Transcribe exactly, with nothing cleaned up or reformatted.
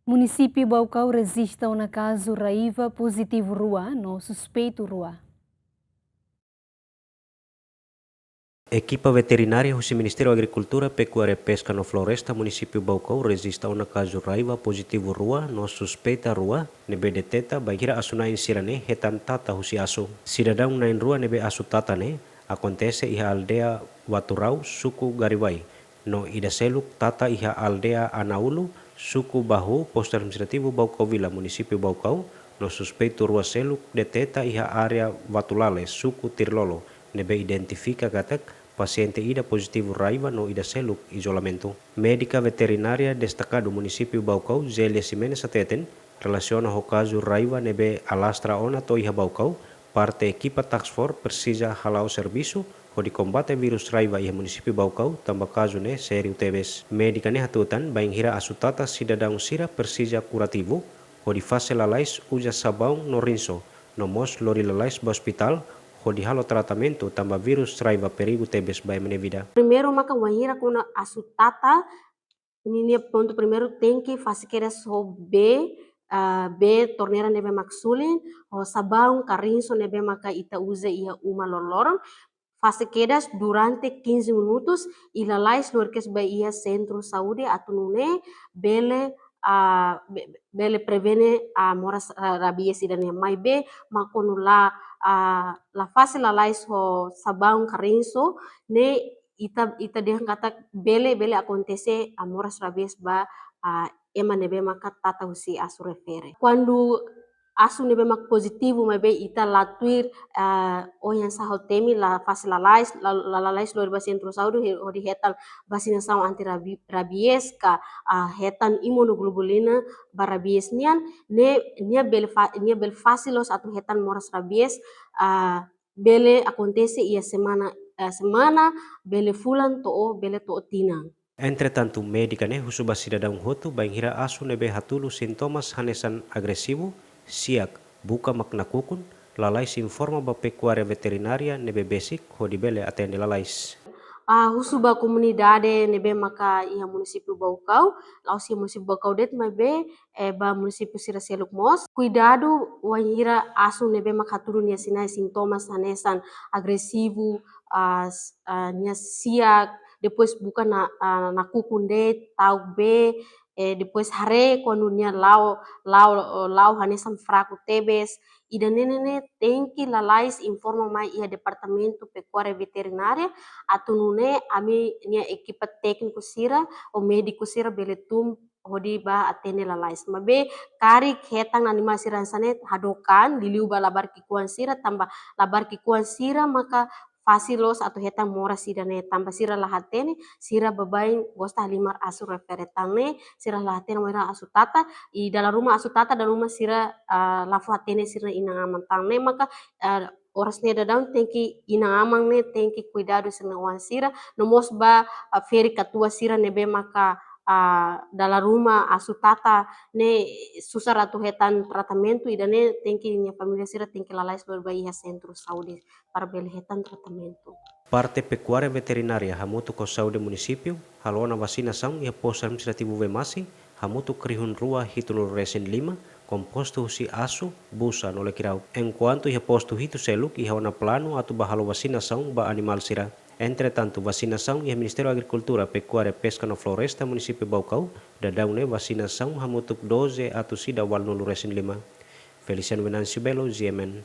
Munisípiu Baucau rejista ona kazu raiva pozitivu rua no suspeitu rua. Ekipa veterinária husi Ministériu Agrikultura, Pekuária, Peska no Floresta Munisípiu Baucau rejista ona kazu raiva pozitivu rua no suspeita rua ne'ebé deteta bainhira asu-na'in sira-ne'e hetan tata husi asu. Sidadaun na'in-rua ne'ebé asu tata ne'e akontese iha aldeia Waturau, suku Garivai, no ida seluk tata iha aldeia Anaulu, suku Bahu, postu administrativu Baucau Vila, munisípiu Baucau, no suspeitu rua seluk deteta iha área Vatulale, suku Tirlolo, ne'ebé identifika katak pasiente ida pozitivu raiva no ida seluk izolamentu. Médika veterinária destakadu munisípiu Baucau, Zélia Ximenes hateten, relasiona ho kazu raiva ne'ebé alastra ona to'o iha Baucau, parte ekipa task force presiza hala'o servisu hodi kombate vírus raiva iha munisípiu Baucau, tanba kazu ne'e sériu tebes. Médika ne'e hatutan, bainhira asu tata sidadaun sira presiza kurativu, hodi fase lalais uza sabaun no rinso, no mós lori lalais ba ospitál, hodi halo tratamentu tanba vírus raiva perigu tebes ba ema nia vida. Primeiru maka wainhira kona asu tata, ninia pontu primeiru tenke fase kedas ho bee, ah, bee torneira ne'ebé mak sulin, ho sabaun ka rinso ne'ebé maka ita uza iha uma loroloron. Fase kedas durante quinze minutos, i lalais lori kedas ba iha sentru saúde atu nune'e bele, ah, be-, bele prevene, ah, moras ra-, rabies ida-ne'e. Maibé mak kona la, ah, la fase lalais ho sabaun ka rinso, ne'e ita, ita dehan katak bele, bele akontese, ah, moras rabies ba, ah, ema ne'ebé maka tata husi asu refere. Kuandu asu ne'ebé mak pozitivu maibé ita la tuir, ah, oinsá ha'u temi, la fase lalais, la, la lalais lori ba sentru saúde he-, hodi hetan vasinasaun anti rabi-, rabies ka, ah, hetan imunoglobulina ba rabies nian, ne'e, nia bele fa-, nia bele fase loos atu hetan moras rabies, ah, bele akontese iha semana, eh, semana, bele fulan to'o, bele to'o tinan. Entretantu, médika ne'e husu ba sidadaun hotu bainhira asu ne'ebé hatudu sintomas hanesan agresivu, siak, buka mak nakukun, lalais informa ba pekuária veterinária ne'ebé besik hodi bele atende lalais. Ah, husu ba komunidade ne'ebé maka iha munisípiu Baucau, la'ós iha munisípiu Baucau de'it maibé, eh, ba munisípiu sira seluk mós. Kuidadu wainhira asu ne'ebé mak hatudu nia sinais sintomas hanesan agresivu, ah, s-, ah, nia siak, depois buka na-, ah, nakukun de'it, ta'uk bee, eh, depois haree kuandu nia la'o, la'o, la'o hanesan fraku tebes. Ida-ne'e ne'e tenke lalais informa mai iha Departamentu Pekuária Veterinária, atu nune'e ami-nia ekipa tékniku sira, ou médiku sira bele tun hodi ba atende lalais. Maibé karik hetan animál sira hanesan ne'e hadook an, liuliu ba labarik ki'ikoan sira, tanba labarik ki'ikoan sira maka fasil loos atu hetan moras ida-ne'e, tanba sira la hatene, sira baibain gosta halimar asu refere tan ne'e, sira la hatene wainhira asu tata, i dala ruma asu tata, dala ruma sira, ah, la fó hatene sira inan-aman tan ne'e, maka, ah, oras ne'e daudaun tenke inan-aman ne'e tenke kuidadu sira-nia oan sira, no mós ba, ah, ferik-katuas sira ne'ebé maka, ah, dala ruma asu tata ne'e susar atu hetan tratamentu, ida-ne'e tenke nia família sira tenke lalais lori ba iha sentru saúde para bele hetan tratamentu. Parte pekuária veterinária hamutuk ho saúde munisípiu halo ona vasinasaun iha postu administrativu Vemasi, hamutuk rihun rua hitunulu resin lima, kompostu husi asu, busa no lekirauk. Enkuantu iha postu hitu seluk iha ona planu atu ba halo vasinasaun ba animál sira. Entretantu, vasinasaun iha Ministériu Agrikultura, Pekuária, Peska no Floresta Munisípiu Baucau, daudaun ne'e vasinasaun hamutuk doze atus ida ualunulu resin lima. Feliciano Venâncio Belo, G M N.